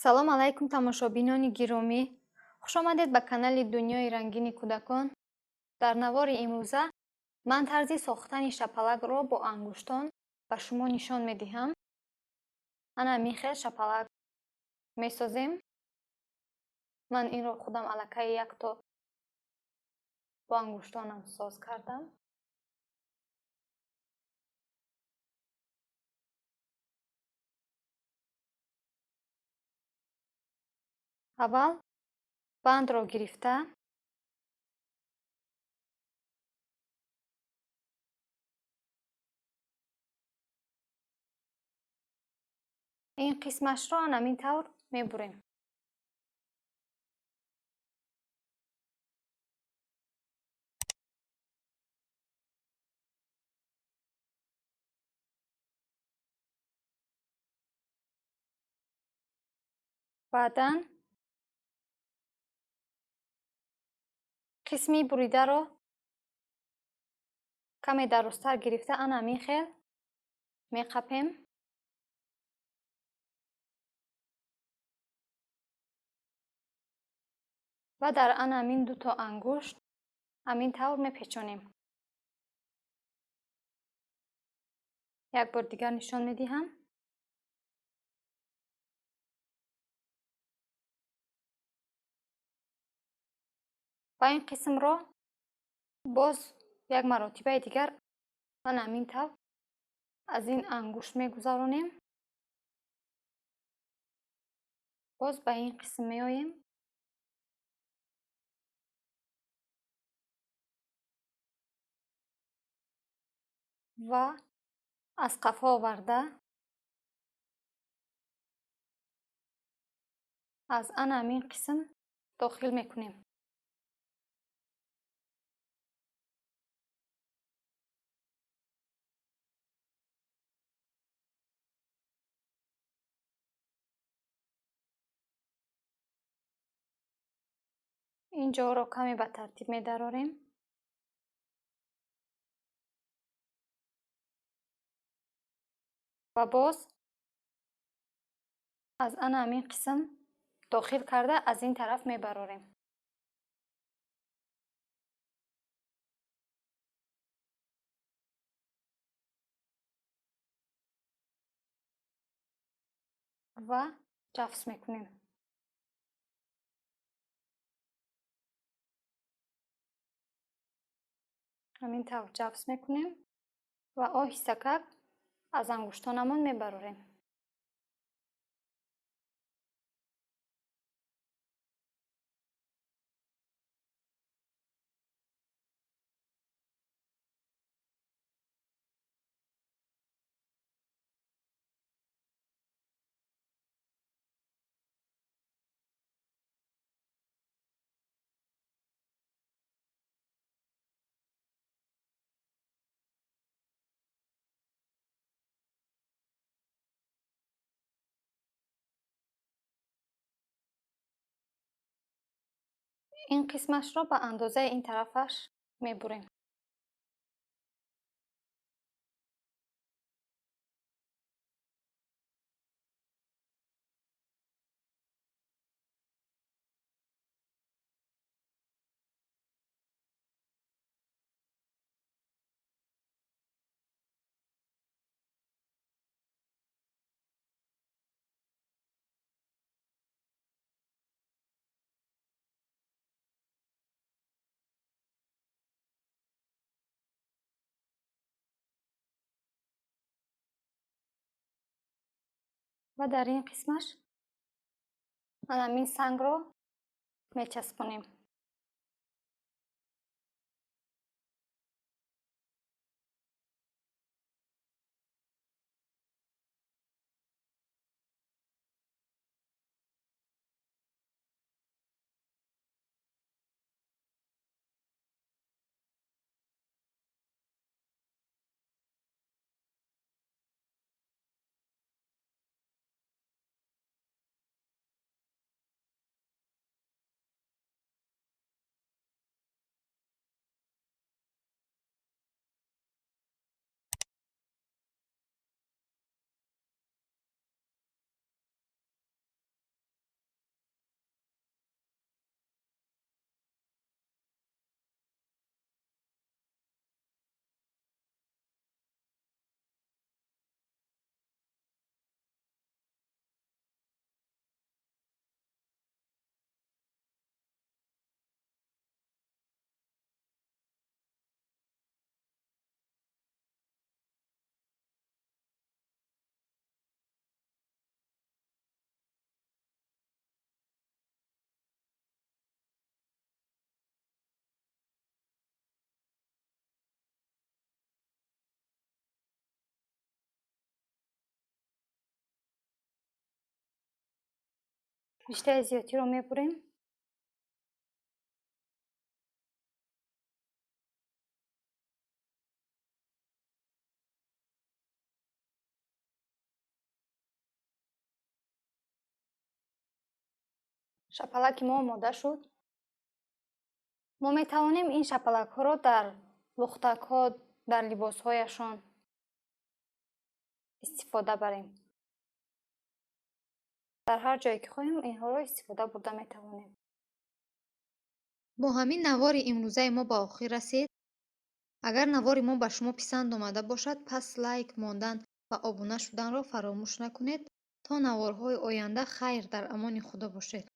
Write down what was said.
Салом алайкум, тамошобинони гиромӣ. Хуш омадед ба канали Дунёи рангини кӯдакон. Дар навори имрӯза ман тарзи сохтани шапалакро бо ангуштон ба шумо нишон медиҳам. Ана ҳамин хел шапалак месозем. Ман инро худам аллакай якто бо ангуштонам соз кардам. Аввал бандро гирифта ин қисмашро ҳамин тавр мебурем. Баъдан қисми буридаро каме дарозтар гирифта ана ҳамин хел меқапем. Ва дар ана ҳамин дуто ангушт ҳамин тавр мепечонем. Як бор дигар нишон медиҳам. Ва ин қисмро боз як маротибаи дигар ана ҳамин тавр аз ин ангушт мегузаронем. Боз ба ин қисм меоем. Ва аз қафо оварда аз ана ҳамин қисм дохил мекунем. Ин ҷоро каме ба тартиб медарорем. Ва боз аз ана ҳамин қисм дохил карда аз ин тараф мебарорем. Ва ҷафс мекунем. Ҳамин тавр ҷафс мекунем ва оҳистакак аз ангуштонамон мебарорем. Ин қисмашро ба андозаи ин тарафаш мебурем. Ва дар ин қисмаш ана ҳамин сангро мечаспонем. Риштаи зиёдтиро мебурем. Шапалаки мо омода шуд. Мо метавонем ин шапалакҳоро дар лухтакҳо, дар либосҳояшон истифода барем. Дар ҳар ҷое ки хоҳем, инҳоро истифода бурда метавонем. Бо ҳамин навори имрӯзаи мо ба охир расид. Агар навори мо ба шумо писанд омада бошад, пас лайк мондан ва обуна шуданро фаромӯш накунед. То наворҳои оянда хайр, дар амони Худо бошед.